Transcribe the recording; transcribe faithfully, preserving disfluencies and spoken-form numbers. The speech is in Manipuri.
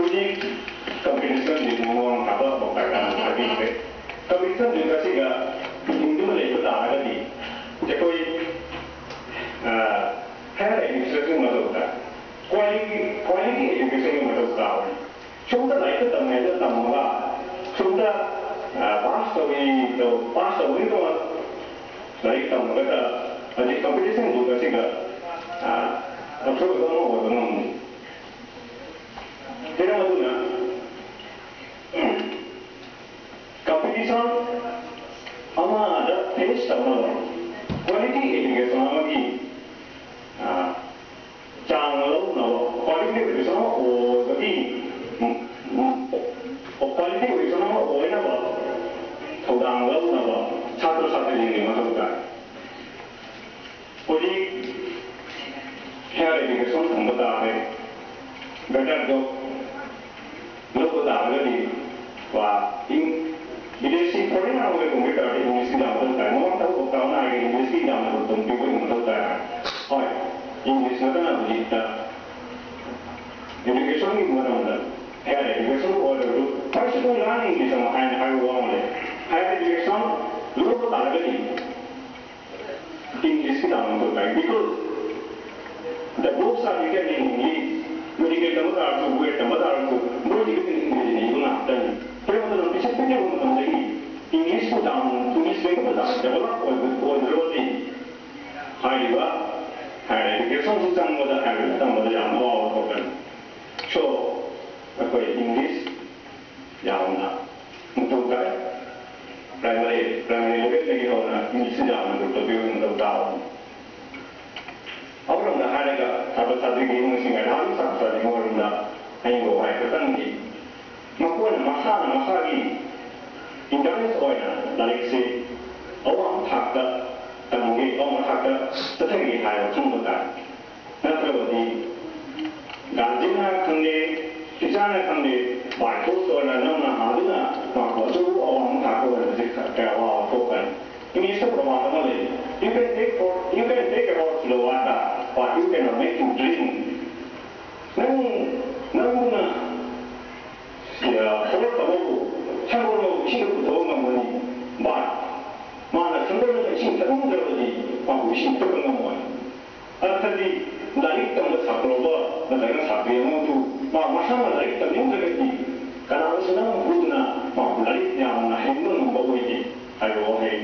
ꯍꯧꯖꯤꯛ ꯀꯝꯄꯤꯇꯤꯁꯟꯁꯤ ꯃꯃꯥꯡ ꯊꯥꯕ ꯃꯈꯥ ꯇꯥꯅ ꯍꯥꯏꯕꯤꯈ꯭ꯔꯦ꯫ ꯀꯝꯄꯤꯇꯤꯁꯟꯁꯤ ꯉꯁꯤꯒ ꯍꯤꯡꯗꯨꯅ ꯂꯩꯕ ꯇꯥꯔꯒꯗꯤ ꯑꯩꯈꯣꯏ ꯍꯥꯌꯔ ꯑꯦꯗꯃꯤꯅꯤꯁꯇ꯭ꯔꯦꯁꯟ ꯃꯊꯧ ꯇꯥꯏ꯫ ꯀ꯭ꯋꯥꯂꯤꯇꯤ ꯀ꯭ꯋꯥꯂꯤꯇꯤ ꯑꯦꯖꯨꯀꯦꯁꯟꯒꯤ ꯃꯊꯧ ꯇꯥꯕꯅꯤ꯫ ꯁꯣꯝꯗ ꯂꯥꯏꯔꯤꯛꯇ ꯇꯝꯃꯦꯗ ꯇꯝꯃꯒ ꯁꯣꯝꯗ ꯄꯥꯁ ꯇꯧꯏ ꯄꯥꯁ ꯇꯧꯕꯒꯤꯗꯃꯛ ꯂꯥꯏꯔꯤꯛ ꯇꯝꯃꯒꯗ ꯍꯧꯖꯤꯛ ꯀꯝꯄꯤꯇꯤꯁꯟ ꯖꯨꯒ ꯑꯁꯤꯒ ꯑꯁꯣꯏꯕ ꯑꯃ ꯑꯣꯏꯕ ꯉꯝꯃꯤ꯫ ꯃꯔꯝ ꯑꯗꯨꯅ ꯀꯝꯄꯤꯇꯤꯁꯟ ꯑꯃꯗ ꯐꯦꯁ ꯇꯧꯅꯕ ꯀ꯭ꯋꯥꯂꯤꯇꯤ ꯑꯦꯖꯨꯀꯦꯁꯟ ꯑꯃꯒꯤ ꯆꯥꯡ ꯂꯧꯅꯕ ꯀ꯭ꯋꯥꯂꯤꯇꯤ ꯑꯦꯖꯨꯀꯦꯁꯟ ꯑꯃ ꯑꯣꯏꯕꯒꯤ ꯀ꯭ꯋꯥꯂꯤꯇꯤ ꯑꯦꯖꯨꯀꯦꯁꯟ ꯑꯃ ꯑꯣꯏꯅꯕ ꯊꯧꯗꯥꯡ ꯂꯧꯅꯕ ꯁꯥꯇ꯭ꯔ ꯁꯥꯇ꯭ꯔꯤꯁꯤꯡꯒꯤ ꯃꯊꯧ ꯇꯥꯏ꯫ ꯍꯧꯖꯤꯛ ꯍꯥꯌꯔ ꯑꯦꯖꯨꯀꯦꯁꯟ ꯐꯪꯕ ꯇꯥꯔꯦ, ꯕꯦꯇꯔ ꯖꯣꯕ ꯂꯧꯕ ꯇꯥꯔꯒꯗꯤ ꯋꯥ ꯏꯪ ꯕꯤꯗꯦꯁꯤ ꯐꯣꯔꯦꯟ ꯑꯃꯒ ꯀꯨꯝꯒꯦ ꯇꯥꯔꯗꯤ ꯏꯪꯂꯤꯁꯀꯤ ꯌꯥꯝ ꯃꯊꯧ ꯇꯥꯏ꯫ ꯃꯃꯥꯡ ꯊꯕꯛ ꯇꯧꯅ ꯍꯥꯏꯒꯦ ꯏꯪꯂꯤꯁꯀꯤ ꯌꯥꯝꯅ ꯇꯝꯕꯤꯕꯒꯤ ꯃꯊꯧ ꯇꯥꯏ꯫ ꯍꯣꯏ, ꯏꯪꯂꯤꯁ ꯅꯠꯇꯅ ꯍꯧꯖꯤꯛꯇ ꯑꯦꯖꯨꯀꯦꯁꯟꯒꯤ ꯃꯇꯝꯗ ꯍꯥꯌꯔ ꯑꯦꯖꯨꯀꯦꯁꯟ ꯑꯣꯏꯔꯕꯁꯨ ꯐꯔꯁ ꯑꯗꯨꯝ ꯂꯥꯟ ꯏꯪꯂꯤꯁ ꯑꯃ ꯍꯥꯏꯅ ꯍꯥꯏꯕ ꯋꯥ ꯑꯃ ꯂꯩ꯫ ꯍꯥꯌꯔ ꯑꯦꯖꯨꯀꯦꯁꯟ ꯂꯧꯕ ꯇꯥꯔꯒꯗꯤ ꯏꯪꯂꯤꯁꯀꯤ ꯇꯥꯃꯣ ꯇꯥꯏ꯫ Because the books are written in English. Medical ꯇꯝꯕ ꯇꯥꯔꯁꯨ, ꯕꯤ ꯑꯦꯗ ꯇꯝꯕ ꯇꯥꯔꯁꯨ, ꯃꯣꯏꯗꯤ ꯏꯪꯂꯤꯁꯅ ꯏꯕ ꯉꯥꯛꯇꯅꯤ꯫ ꯀꯔꯤꯒꯨꯝꯕ ꯃꯇꯝꯗ ꯄꯤꯁꯛ ꯄꯤꯛꯄ ꯃꯇꯝꯗꯒꯤ ꯏꯪꯂꯤꯁꯄꯨ ꯇꯥꯃꯣ, ꯏꯪꯂꯤꯁ ꯂꯦꯡꯒ꯭ꯋꯦꯖ ꯇꯥꯃꯣ ꯗꯦꯕꯂꯞ ꯑꯣꯏꯕ ꯑꯣꯏꯗ꯭ꯔꯒꯗꯤ ꯍꯥꯏꯔꯤꯕ ꯍꯥꯏꯔꯤꯕ ꯑꯦꯖꯨꯀꯦꯁꯟꯁꯤ ꯆꯪꯕꯗ ꯍꯥꯏꯔꯤꯕ ꯇꯝꯕꯗ ꯌꯥꯝꯅ ꯑꯋꯥꯕ ꯊꯣꯛꯀꯅꯤ꯫ So ꯑꯩꯈꯣꯏ ꯏꯪꯂꯤꯁ ꯌꯥꯝꯅ ꯃꯊꯧ ꯇꯥꯏ꯫ ꯄ꯭ꯔꯥꯏꯃꯔꯤ ꯄ꯭ꯔꯥꯏꯃꯔꯤ ꯂꯦꯚꯦꯜꯗꯒꯤ ꯍꯧꯅ ꯏꯪꯂꯤꯁꯁꯤ ꯌꯥꯝꯅ ꯒꯨꯔꯨꯠꯇ ꯄꯤꯕ ꯃꯊꯧ ꯇꯥꯕꯅꯤ꯫ ꯑꯃꯔꯣꯝꯗ ꯍꯥꯏꯔꯒ ꯁꯥꯇ꯭ꯔ ꯁꯥꯇ꯭ꯔꯤꯒꯤ ꯏꯃꯨꯡꯁꯤꯡ ꯑꯗꯨꯝ ꯁꯥꯇ꯭ꯔ ꯁꯥꯇ꯭ꯔꯤꯒꯤ ꯃꯔꯝꯗ ꯍꯥꯏꯅꯤꯡꯕ ꯋꯥꯍꯩ ꯈꯛꯇꯪꯗꯤ ꯃꯈꯣꯏꯅ ꯃꯁꯥꯅ ꯃꯁꯥꯒꯤ ꯏꯟꯇꯔꯦꯁ ꯑꯣꯏꯅ ꯂꯥꯏꯔꯤꯛꯁꯤ ꯑꯋꯥꯡꯕ ꯊꯥꯛꯇ ꯇꯝꯒꯦ, ꯑꯋꯥꯡꯕ ꯊꯥꯛꯇ ꯆꯠꯊꯒꯦ ꯍꯥꯏꯕ ꯈꯪꯕ ꯇꯥꯏ꯫ ꯅꯠꯇ꯭ꯔꯕꯗꯤ ꯒꯥꯔꯖꯤꯌꯟꯅ ꯈꯪꯗꯦ, ꯇꯤꯆꯔꯅ ꯈꯪꯗꯦ, ꯕꯥꯏ ꯐꯣꯔꯁ ꯑꯣꯏꯅ ꯅꯝꯅ ꯍꯥꯗꯨꯅ ꯃꯍꯥꯛꯄꯨ ꯑꯆꯧꯕ ꯑꯋꯥꯡꯕ ꯊꯥꯛꯇ ꯑꯣꯏꯍꯟꯕꯁꯤ ꯀꯌꯥ ꯋꯥꯕ ꯊꯣꯛꯀꯅꯤ꯫ ꯏꯪꯂꯤꯁꯇ ꯄ꯭ꯔꯣꯚꯥꯕ ꯑꯃ ꯂꯩ, "You can take for, you can take a horse to the water, but you cannot make him drink." ꯅꯪ, ꯅꯪꯅ ꯁꯤꯟꯊꯕ ꯉꯝꯃꯣꯏ꯫ ꯑꯗꯨꯗꯤ ꯂꯥꯏꯔꯤꯛ ꯇꯝꯕ ꯁꯥꯇ꯭ꯔ ꯑꯃ ꯅꯠꯇ꯭ꯔꯒ ꯁꯥꯇ꯭ꯔꯤ ꯑꯃꯕꯨ ꯃꯥ ꯃꯁꯥꯅ ꯂꯥꯏꯔꯤꯛ ꯇꯝꯅꯤꯡꯗ꯭ꯔꯒꯗꯤ ꯀꯅꯥꯅꯁꯨ ꯅꯝꯐꯨꯗꯅ ꯃꯥꯕꯨ ꯂꯥꯏꯔꯤꯛ ꯌꯥꯝꯅ ꯍꯩꯍꯟꯕ ꯉꯝꯕ ꯑꯣꯏꯗꯦ ꯍꯥꯏꯕ ꯋꯥꯍꯩ